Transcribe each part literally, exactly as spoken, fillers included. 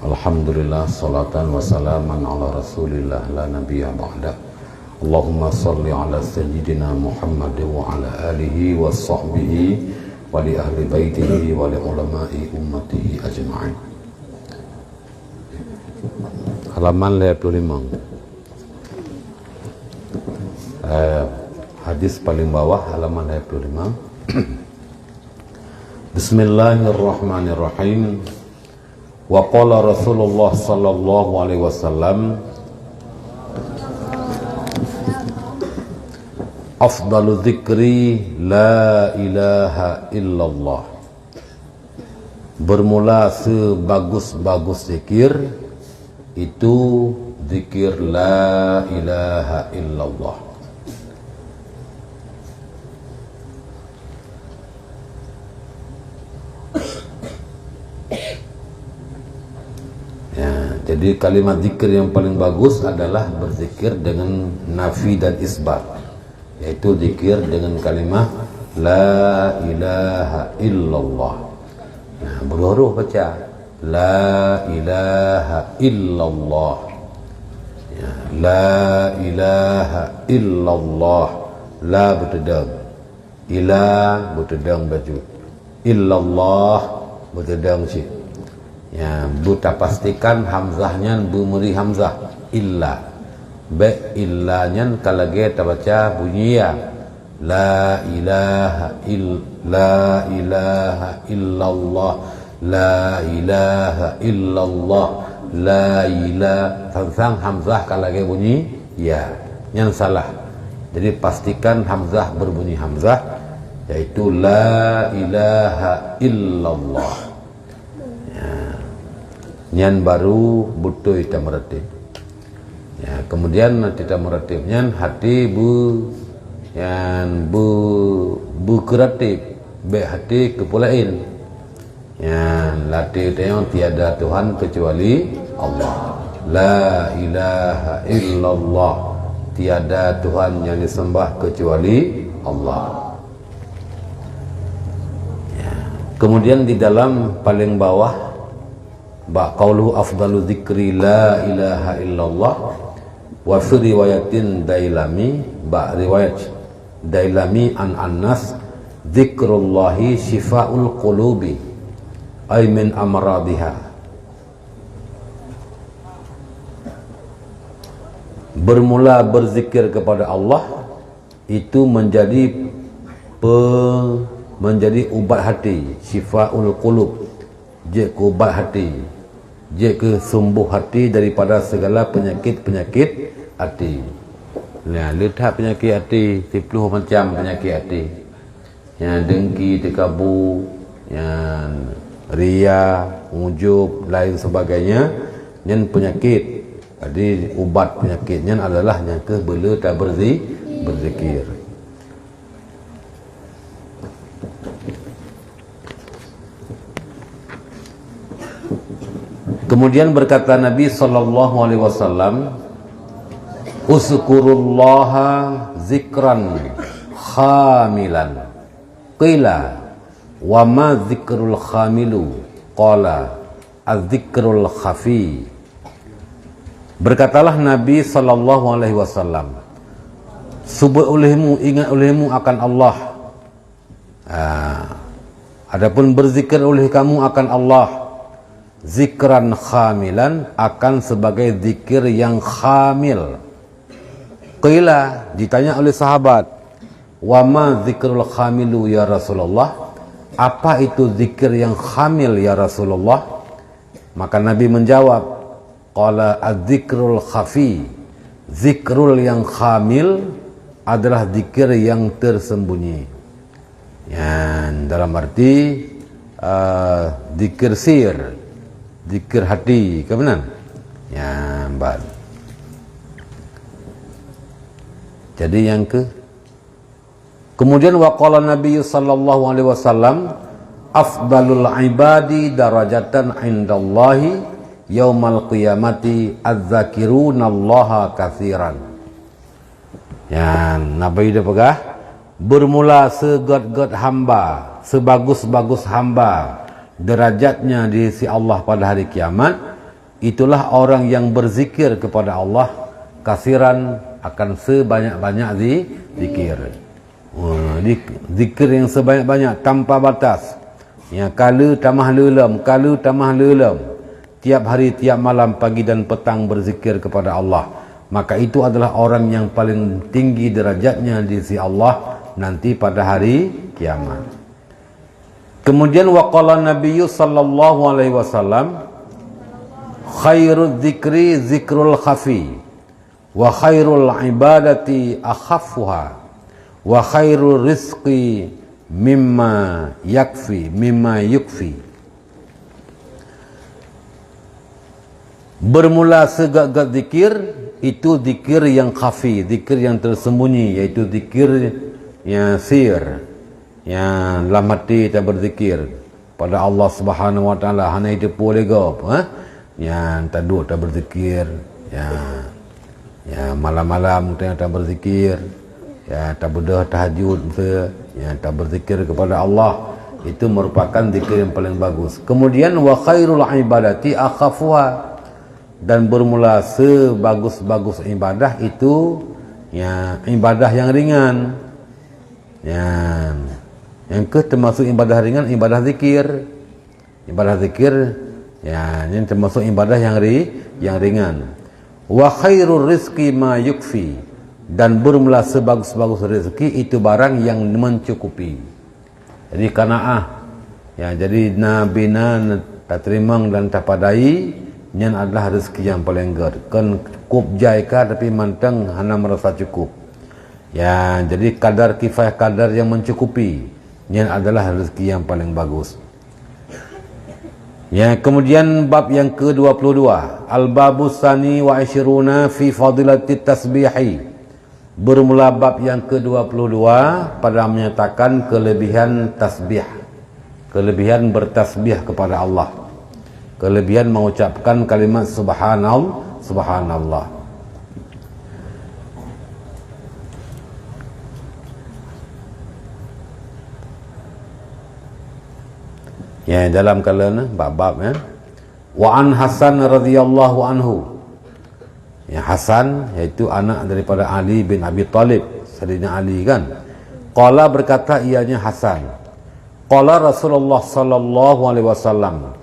Alhamdulillah, salatan wa salaman ala Rasulillah, la nabiyya ba'da. Allahumma salli ala sayyidina Muhammad wa ala alihi wa sahbihi wa li ahli baitihi wa li ulama'i ummatihi ajma'in. Halaman lhèe plôh limong. Eh, hadis paling bawah, halaman lhèe plôh limong. Bismillahirrahmanirrahim. Wa qala Rasulullah sallallahu alaihi wasallam, "Afdalu dzikri la ilaha illallah." Bermula sebagus-bagus zikir, itu zikir la ilaha illallah. Ya, jadi kalimat zikir yang paling bagus adalah berzikir dengan nafi dan isbat, yaitu zikir dengan kalimah la ilaha illallah. Nah, berhuruf baca la ilaha illallah. Ya, la ilaha illallah. La beuteudeung. Ila beuteudeung bacut. Illallah beuteudeung cit. Ya, beutapastikan hamzah nyan beumeuri hamzah. Illa. Bèk illa nyan ka lagèe tabaca bunyi ya. La ilaha il-, la ilaha illallah. La ilaha illallah. La ila-, sang-sang hamzah ka lagèe bunyi ya. Nyan salah. Jadi, pastikan hamzah berbunyi hamzah, yaitu la ilaha illallah. Ya. Nyan baru beutôi tameuratéb. Ya, kemudian nanti tameuratéb nyan hati bu-, nyan bu-, beukeuratéb, bèk hati keu peue laén. Nyan, lam até tanyoe tiada Tuhan kecuali Allah. La ilaha illallah. Tiada Tuhan yang disembah kecuali Allah. Ya. Kemudian di dalam paling bawah, bak qauluhu afdalu dzikri la ilaha illallah, wa fi riwayatin Dailami, bak riwayat Dailami an Anas, "Dzikrullahi syifaul qulubi, ay min amradiha." Bermula berzikir kepada Allah, itu menjadi pe-, menjadi ubat hati, syifaul qulub, jeuet keu ubat hati, jeuet keu sembuh hati daripada segala penyakit-penyakit hati. Nah, le that penyakit hati, siplôh macam penyakit hati. Nyan dengki, teukabu, nyan ria, ujub, lain sebagainya, nyan penyakit. Jadi, ubat penyakit nyan adalah nyang keuh beu le tabeurzi-, berzikir. Kemudian berkata Nabi sallallahu alaihi wasallam, "Uzkurullaha zikran khamilan." Qila, "Wa ma zikrul khamilu?" Qala, "Azikrul khafi." Berkatalah Nabi sallallahu alaihi wasallam, "Subut olehmu, ingat olehmu akan Allah." Ah, adapun berzikir oleh kamu akan Allah, zikran khamilan, akan sebagai zikir yang khamil. Qila, ditanya oleh sahabat, "Wa ma zikrul khamilu ya Rasulullah?" Apa itu zikir yang khamil ya Rasulullah? Maka Nabi menjawab, qala, "Adz-dzikrul khafi." Zikrul yang khamil adalah zikir yang tersembunyi. Nyan dalam arti, eh, zikir sir, zikir hati, ka meunan? Nyan ban. Jadi nyang keu-, kemudian wa qala Nabi sallallahu alaihi wasallam, "Afdalul ibadi darajatan indallahi yaumal qiyamati adz-dzakirunallaha katsiran." Nyan, Nabi dia peugah, bermula seugét-gét hamba, sebagus-bagus hamba, derajatnya di sisi Allah pada hari kiamat, Itulah orang yang berzikir kepada Allah kasiran, akan sebanyak-banyak zi-, zikir. Ha, zik-, zikir yang sebanyak-banyak tanpa batas. Ya, ka le tamah le lom, ka le tamah le lom. Tiap hari, tiap malam, pagi dan petang berzikir kepada Allah. Maka itu adalah orang yang paling tinggi derajatnya di sisi Allah nanti pada hari kiamat. Kemudian, wa qala Nabiyyu sallallahu alaihi wasallam, "Khairul dzikri dzikrul khafi, wa khairul ibadati akhaffuha, wa khairul rizqi mimma yakfi, mimma yukfi." Bermula seugét-gét zikir, itu zikir yang khafi, zikir yang tersembunyi, yaitu zikir yang sir. Ya, lam hati tabeuzikir pada Allah Subhanahu wa Taala, hana jiteupeue lé gob, ha? Ya, taduek tabeuzikir, ya. Ya, malam-malam ta-, tabeuzikir, ya, tabeudôh tahajud, ya, tabeuzikir kepada Allah. Itu merupakan zikir yang paling bagus. Kemudian, wa khairul ibadati akhafuha. Dan bermula sebagus-bagus ibadah itu, ya, ibadah yang ringan. Nyan. Nyang keuh teumasuk ibadah ringan, ibadah zikir. Ibadah zikir, ya, nyan teumasuk ibadah yang ri-, yang ringan. Wa khairur rizqi ma yukfi, dan bermula sebagus-bagus rezeki itu barang yang mencukupi. Jadi qanaah. Ya, jadi na bina, na tateurimong dan tapadai, nyan adalah rezeki yang paling gét. Kon kôb jai ka, tapi mantong hana merasa cukup. Ya, jadi kadar kifayah, kadar yang mencukupi, nyan adalah rezeki yang paling bagus. Ya, kemudian bab yang kedua puluh dua, al-babus tsani wa isyruna fi fadilatit tasbihi. Bermula bab yang kedua puluh dua pada menyatakan kelebihan tasbih. Kelebihan bertasbih kepada Allah. Kelebihan mengucapkan kalimat subhanal-, subhanallah. Ya, dalam kala ni, bab-bab, ya. Wa an Hasan radhiyallahu anhu. Ya, Hasan, yaitu anak daripada Ali bin Abi Thalib, Saidina Ali kan. Qala, berkata ianya Hasan. Qala Rasulullah sallallahu alaihi wasallam,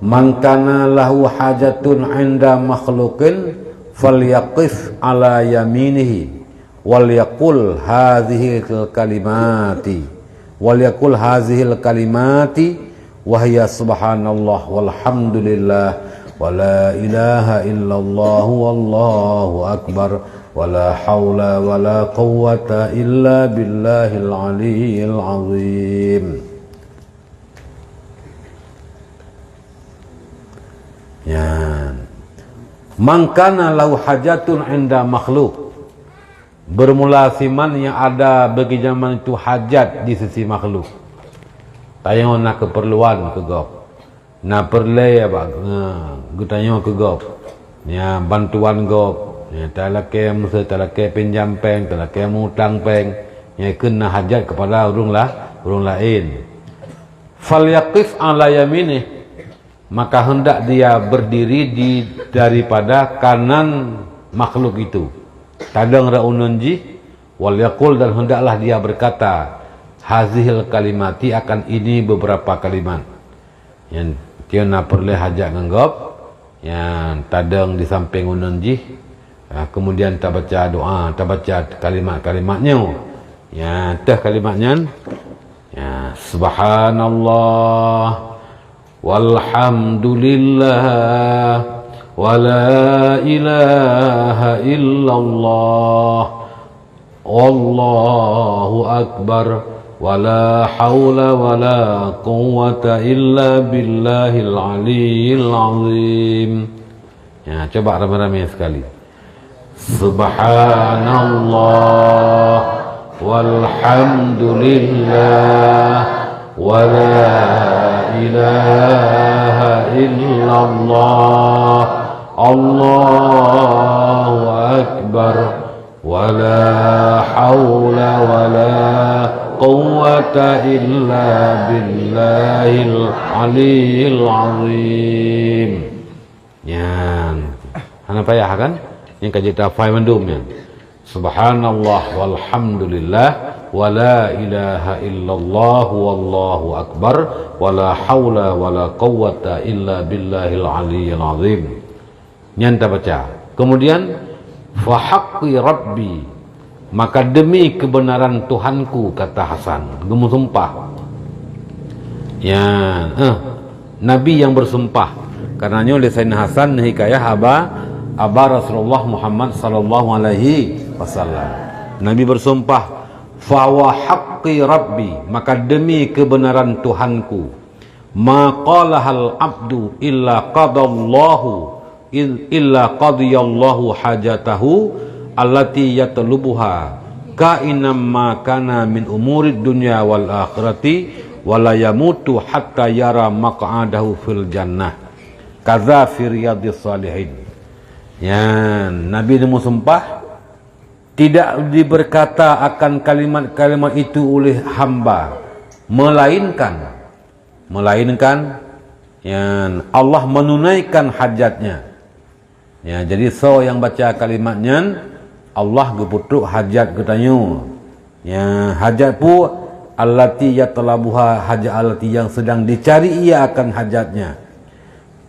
"Man kana lahu hajatun 'inda makhluqin falyaqif 'ala yaminihi." Wal yaqul hazihil kalimati, wal yaqul hazihil kalimati, wa hiya subhanallah walhamdulillah, wa la ilaha illallah wallahu akbar, wa la haula wa la quwwata illa billahil aliyyil azim. Nyan. Man kana lahu hajatun 'inda makhluk. Bermula siman nyang ada bagi jaman itu hajat di sisi makhluk. Tanyoe na keupeurluan keu gob. Na peureulée bak, eh, geutanyoe keu gob. Nya bantuan gob. Nya talakée meusé, talakée pinjam péng, talakée mutang péng. Nya keu na hajat kepada ureuëng la-, ureuëng laén. Falyaqif 'ala yaminih. Maka hendak dia berdiri di daripada kanan makhluk itu. Tadong rot uneun jih, wal yaqul, dan hendaklah dia berkata, hazihil kalimati, akan ini beberapa kalimat. Nyan, keu na peureulée hajat ngon gob, nyan tadong di sampéng uneun jih, ah, kemudian tabaca doa, tabaca kalimat-kalimat nyoe. Nyan, teuh kalimat nyan, ya, subhanallah, walhamdulillah, wa la ilaha illallah, wallahu akbar, wa la haula wa la quwwata illa billahil aliyyil azim. Ya, coba ramai-ramai sekali. Subhanallah, walhamdulillah, wa la ilaha illallah, Allahu akbar, wa la haula wa la quwwata illa billahil aliyyil azim. Nyan. Hana payah kan? Nyang ka jeuet hafai mandum nyan. Subhanallah walhamdulillah wala ilaha illallah wallahu akbar wala haula wala quwwata illa billahil aliyyil azim. Nyan tabaca. Kemudian, "Fa haqqi Rabbi," maka demi kebenaran Tuhanku, kata Hasan, geumeusumpah. Ya, eh, Nabi yang bersumpah. Karena nyoe lé Sayyidina Hasan hikayah haba, haba Rasulullah Muhammad sallallahu alaihi wasallam. Nabi bersumpah, "Fa wa haqqi Rabbi," maka demi kebenaran Tuhanku. "Ma qalahal abdu illa qadallahu, il-, illa qadiyallahu hajatahu allati yatlubuha, kainam ma kana min umurid dunya wal akhirati, wa la yamutu hatta yara maq'adahu fil jannah." Kaza fi Riyadhis Shalihin. Nyan, Nabi neumeusumpah, tidak diberkata akan kalimat-kalimat itu oleh hamba, melainkan, melainkan, nyan, Allah menunaikan hajatnya. Ya, jadi soe nyang baca kalimat nyan, Allah geupeutrok hajat geutanyoe. Ya, hajat peue? Allati yatlabuha, hajat allati yang sedang dicari ia akan hajatnya.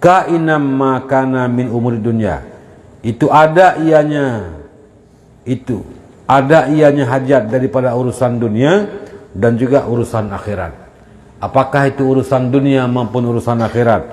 Kainam ma kana min umuri dunya. Itu ada ianya, itu ada ianya hajat daripada urusan dunia dan juga urusan akhirat. Apakah itu urusan dunia maupun urusan akhirat?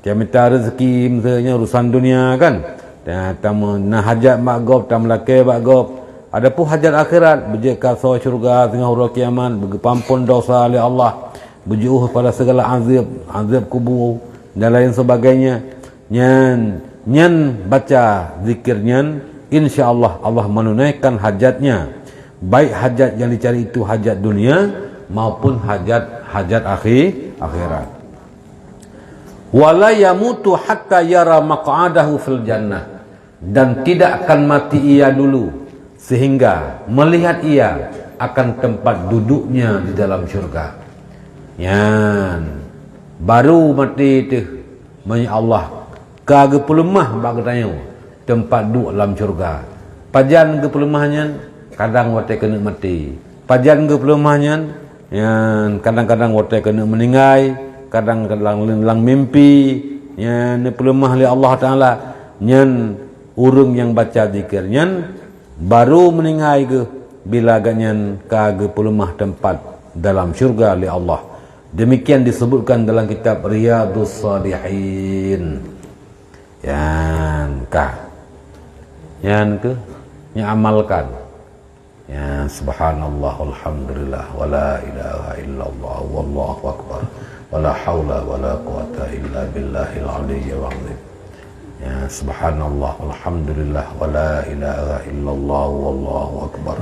Tamita rezeki, misalnya urusan dunia kan. Ta-, tam-, na hajat bak gob, tameulakée bak gob. Adapun hajat akhirat, beujeuet kasoe syeuruga singoh uroe kiamat, beugeupampon dosa lé Allah, beujiôh pada segala azab, azab kubur dan lain sebagainya. Nyan, nyan baca zikir nyan, insya Allah, Allah menunaikan hajatnya. Baik hajat yang dicari itu hajat dunia maupun hajat, hajat akhi-, akhirat. "Wa la yamutu hatta yara maq'adahu fil jannah," dan tidak akan mati ia dulu sehingga melihat ia akan tempat duduknya di dalam syurga. Nyan, baru mati teuh, meunyoe Allah ka geupeuleumah bak geutanyoe teumpat duek lam syurga. Pajan geupeuleumah nyan? Kadang watée keuneuk maté. Pajan geupeuleumah nyan? Nyan, kadang-kadang watée keuneuk meuninggai, kadang-kadang lam mimpi, nyan neupeuleumah lé Allah Taala. Nyan, ureuëng nyang baca zikir nyan baru meuninggai geuh bila geuhnyan ka geupeuleumah teumpat dalam syurga lé Allah. Demikian disebutkan dalam kitab Riyadhus Shalihin. Nyan ka. Nyan keuh, nyan amalkan. Nyan, subhanallah, walhamdulillah, wala ilaha illallah, wallahu akbar, wala haula wala quwata illa billahil aliyyil azim. Nyan, subhanallah, walhamdulillah, wala ilaha illallah, wallahu akbar,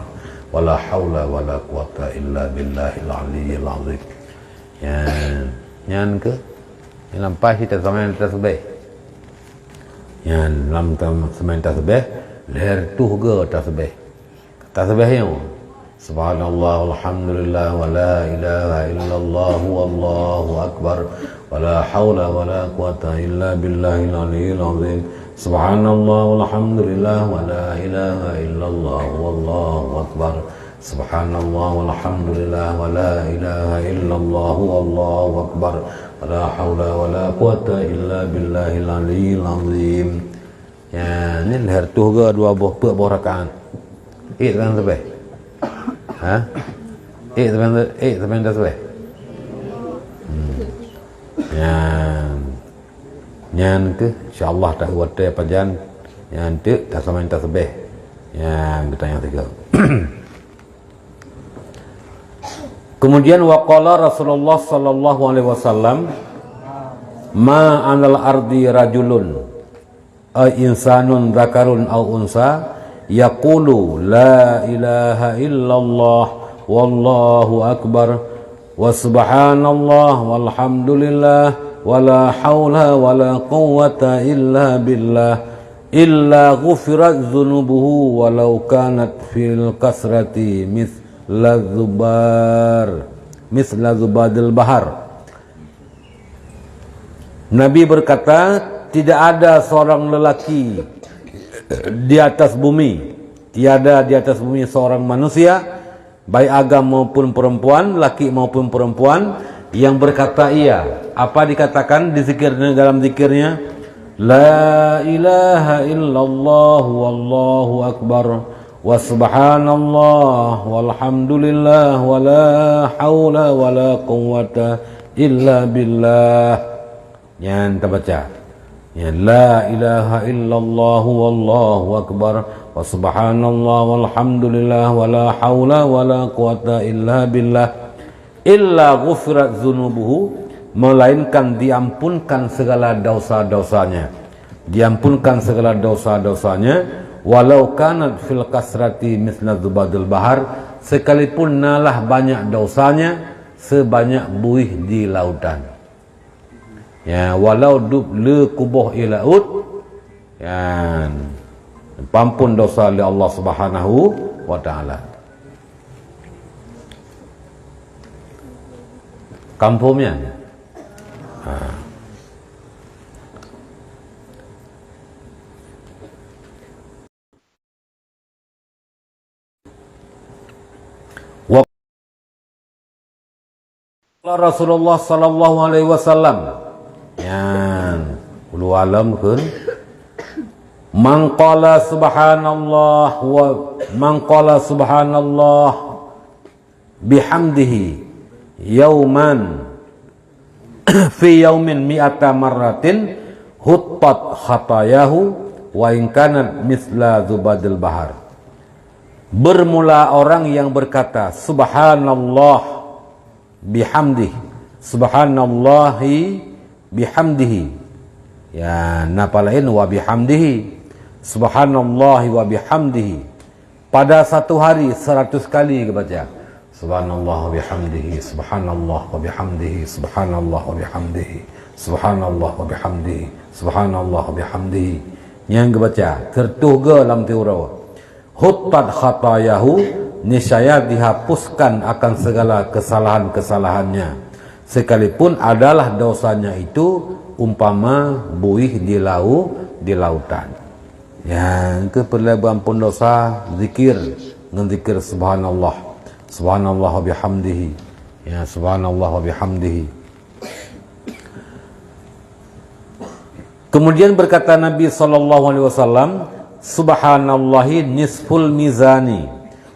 wala haula wala quwata illa billahil aliyyil azim. Nyan, nyan keuh, nyan lampai cit taseumaén tasbih. Nyan lam taseumaén tasbih, lhèe reutôh go tasbih. Tasbih nyoe, subhanallah, walhamdulillah, wala ilaha illallah, wallahu akbar, wala haula wala quwata illa billahil aliyyil azim. Subhanallah, walhamdulillah, wala ilaha illallah, wallahu akbar. Subhanallah, walhamdulillah, wala ilaha illallah, wallahu akbar, wala haula wala quwata illa billahil aliyyil azim. Nyan, nyan lhèe reutôh go dua boh, peuet boh rakaat. Ék saban tasbih? Ha? Ék saban, ék saban tasbih? Hmm. Nyan. Nyan keuh, insya Allah, tahu watèe pajan, nyan teuk taseumaén tasbih. Nyan, geutanyong sigoe. Kemudian, wa qala Rasulullah sallallahu alaihi wasallam, "Ma alal ardi rajulun, ay insanun dzakarun au unsa, yaqulu la ilaha illallah, wallahu akbar, wa subhanallah, walhamdulillah, wa la haula wa la quwwata illa billah, illa ghufirat dzunubuhu walau kanat fil kasrati mitsla zubar, mitsla zubadil bahar." Nabi berkata, Tidak ada seorang lelaki di atas bumi, tiada di atas bumi seorang manusia, baik agam maupun perempuan, laki maupun perempuan, yang berkata ia, apa dikatakan di zikirnya, dalam zikirnya, "La ilaha illallah wallahu akbar, wa subhanallah walhamdulillah, wa la haula wa la quwwata illa billah." Nyan tabaca. Nyan, "La ilaha illallah wallahu akbar, wa subhanallah walhamdulillah, wa la haula wa la quwwata illa billah, illa ghufirat dzunubuhu," melainkan diampunkan segala dosa-dosanya. Diampunkan segala dosa-dosanya, walau kanat fil kasrati mitsla zubadil bahar, sekalipun nalah banyak dosanya sebanyak buih di lautan. Ya, walau dub le kuboh i laôt, ya, pampun dosa lé Allah Subhanahu wa Taala. Kampung nyan. Ha. Wa qala Rasulullah sallallahu alaihi wasallam. Nyan, ulu alam kheun. "Man qala subhanallah wa, man qala subhanallah bihamdihi yauman, fi yaumin mi'ata marratin, huttat khatayahu wa in kanat mitsla zubadil bahar." Bermula orang yang berkata, "Subhanallah bihamdih, subhanallahi bihamdihi." Ya, napa laén wa bihamdihi. "Subhanallahi wa bihamdihi." Pada satu hari seratus kali geubaca, "Subhanallah wa bihamdihi, subhanallah wa bihamdihi, subhanallah wa bihamdihi, subhanallah wa bihamdihi, subhanallah wa bihamdihi." Nyang geubaca, seratus go lam tiuroe. "Huttat khatayahu," niscaya dihapuskan akan segala kesalahan-kesalahannya, sekalipun adalah dosanya itu umpama buih di lau-, di lautan. Ya, keu peureulée beuampôn dosa, zikir ngon zikir subhanallah. Subhanallah wa bihamdihi. Ya, subhanallah wa bihamdihi. Kemudian berkata Nabi sallallahu alaihi wasallam, "Subhanallahi nisful mizani,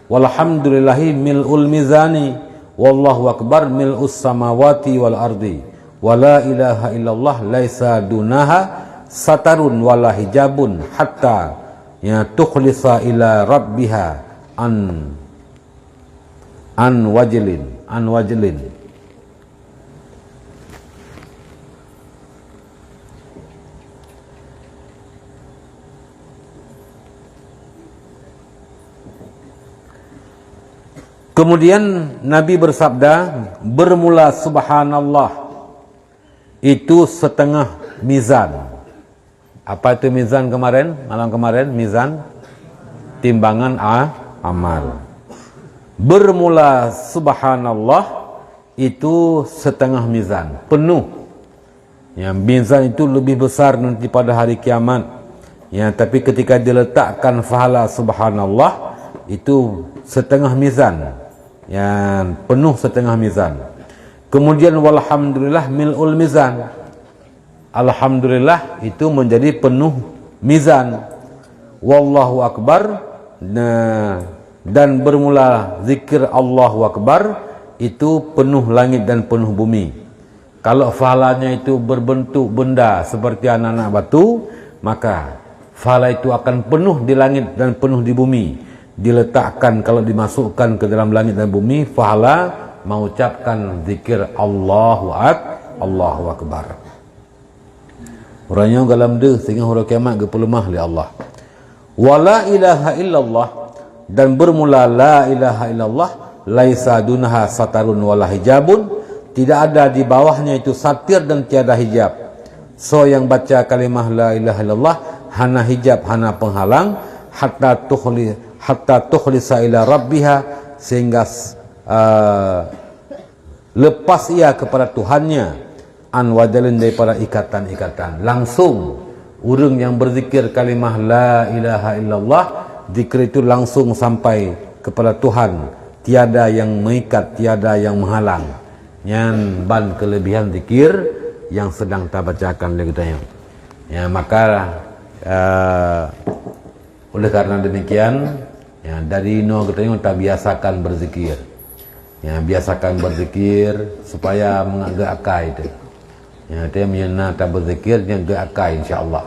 walhamdulillahi mil'ul mizani, wallahu akbar mil'us samawati wal ardi, wa la ilaha illallah laisa dunaha satarun wala hijabun hatta, ya, tukhlisa ila rabbiha an, an wajlin, an wajlin." Kemudian Nabi bersabda, "Bermula subhanallah itu setengah mizan." Apa itu mizan kemarin? Malam kemarin, mizan timbangan a-, amal. Bermula subhanallah itu setengah mizan, penuh. Ya, mizan itu lebih besar nanti pada hari kiamat. Ya, tapi ketika diletakkan pahala subhanallah, itu setengah mizan. Ya, penuh setengah mizan. Kemudian walhamdulillah mil'ul mizan. Alhamdulillah itu menjadi penuh mizan. Wallahu akbar, nah, dan bermula zikir Allahu Akbar itu penuh langit dan penuh bumi. Kalau pahalanya itu berbentuk benda seperti anak-anak batu, maka pahala itu akan penuh di langit dan penuh di bumi. Diletakkan, kalau dimasukkan ke dalam langit dan bumi, pahala mengucapkan zikir Allahu Ak-, Allahu Akbar. Uroe nyoe gohlom deuh, singoh uroe kiamat geupeuleumah lé Allah. "Wa la ilaha illallah," dan bermula la ilaha illallah, "laisa dunaha satarun wala hijabun," tidak ada di bawahnya itu satir dan tiada hijab. Soe nyang baca kalimah la ilaha illallah, hana hijab, hana penghalang, hatta tukhli-, hatta tukhlisa ila rabbiha, sehingga, eh, lepas ia kepada Tuhannya, an wajalin, daripada ikatan-ikatan, langsung Ureuëng nyang beuzikir kalimah la ilaha illallah, zikir itu langsung sampai kepada Tuhan, tiada yang mengikat, tiada yang menghalang. Nyan ban kelebihan zikir yang sedang tabacakan lé geutanyoe. Ya, maka, eh, oleh karena demikian, ya, dari inoe geutanyoe tabiasakan berzikir. Ya, biasakan berzikir supaya meungagak akai teuh. Ya, teuh meunyoe na tabeuzikir, nyan geuakai, insya Allah.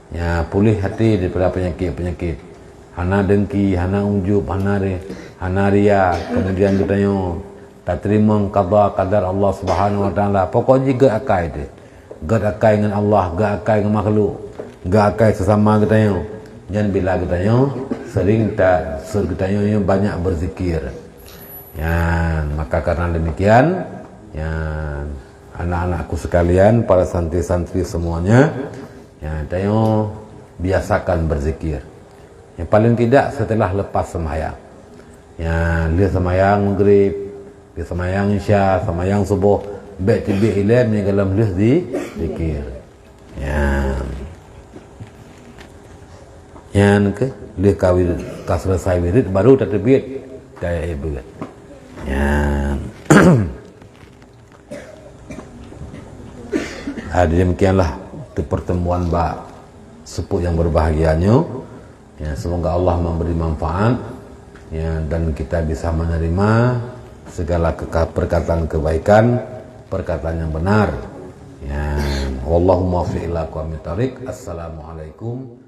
Ya, puléh até daripada penyakit-penyakit. Hana dengki, hana ujub, hana ri-, hana ria. Kemudian geutanyoe tateurimong qada qadar Allah Subhanahu Wa Taala. Pokok jih geuakai teuh. Geuakai ngon Allah, geuakai ngon makhluk, geuakai sesama geutanyoe. Nyan bila geutanyoe sering ta-, se-, geutanyoe nyoe banyak berzikir. Nyan, maka karena demikian, nyan, anak-anakku sekalian, para santri-santri semuanya, nyan, tanyoe biasakan berzikir. Yang paling tidak setelah lepas sembahyang. Nyan, lheueh sembahyang maghrib, lheueh sembahyang isya, sembahyang suboh, bèk teubiet ilèe meunyoe gohlom lheueh zi-, zikir. Nyan. Nyan keuh, lheueh ka wirid, ka selesai wirid, baru tateubiet, tahiya beuet. Nyan. Ah, demikianlah tu pertemuan bak seupôt nyang berbahagia nyoe. Ya, semoga Allah memberi manfaat, ya, dan kita bisa menerima segala keka-, perkataan kebaikan, perkataan yang benar. Ya, wallahu muwaffiq ila aqwamit thariq. Assalamualaikum